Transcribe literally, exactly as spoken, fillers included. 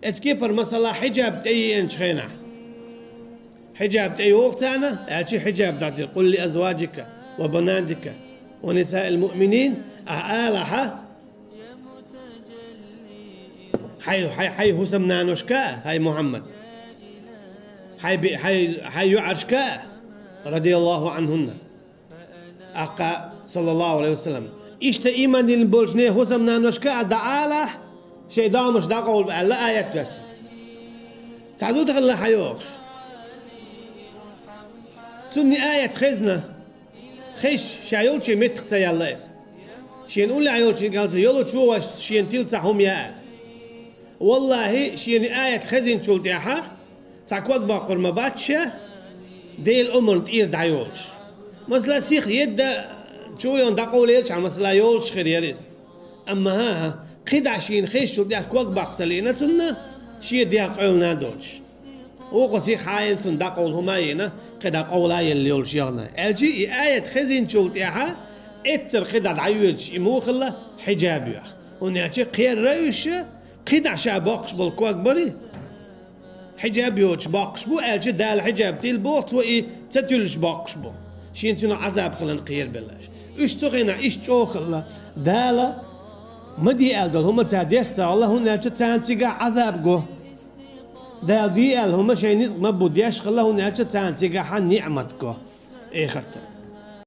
Эцкепар масала хьиджаб тӀееанчу хенахь. Хьиджаб тӀейогӀу царна, аьлча хьиджаб дӀатир: «Къул ли азваджика ва банатика ва нисаил муъминин», ахьа алахьа, хьай, хьай, хьай хӀусамнаношка, хьай Мухьаммад, хьай, би- хьай, хьай юьӀаршка, радияллаху анхунна. Аккха, саллаллаху алейхи ва саллям, иштта иман диллина болчу нехан хӀусамнаношка а дӀаалахь, шайн домаш дӀакъовла аьлла аят доьссина. Цхьа зуда хилла хьайогӀуш. Цунна и аят хезна, хезча, ша йолчу меттах ца яьлла иза. Шена уллехь йолчу йолу чу вайша шена тилла цхьа хӀума яа аьлла. Валлахи, шена и аят хезинчул тӀаьхьа цхьа ког баккхур ма бац ша, Делан омранна тӀера дӀайолуш. Масала, сиха едда чу йолу дӀакъовлаелчахь, масала, йолуш хир яра иза. Амма хӀан-хӀа, кхидӀа шена хезчул тӀаьхьа ког баккха ца лиъна цунна, шен дегӀ къевлина доцуш. Вукхо сиха хьаена цунна дӀакъовла хӀума а йина, кхидӀа къовла а елла йолуш яхана. Аьлча и аят хезинчул тӀаьхьа эццара кхидӀа дӀайоьдуш и муха хилла, хьиджаб йоьхна. ХӀунда аьлча кхерра уьш, кхидӀа ша боккхуш болу ког барий? Хьиджаб йоцуш боккхуш бу, аьлча Дала хьиджаб тилла боху, цо и ца туьллуш боккхуш бу. Шена цунах Ӏазаб хиларна кхерабелла аша. Уьш цу хенахь иштта чӀогӀа хилла. Дала ма де аьлла долу хӀума цара деш ца хилла, хӀунда аьлча царна цигахь Ӏазаб го. Дала де аьлла хӀума шайн ницкъ ма бу деш хилла, хӀунда аьлча царна цигахь ниъмат го. Эхартан.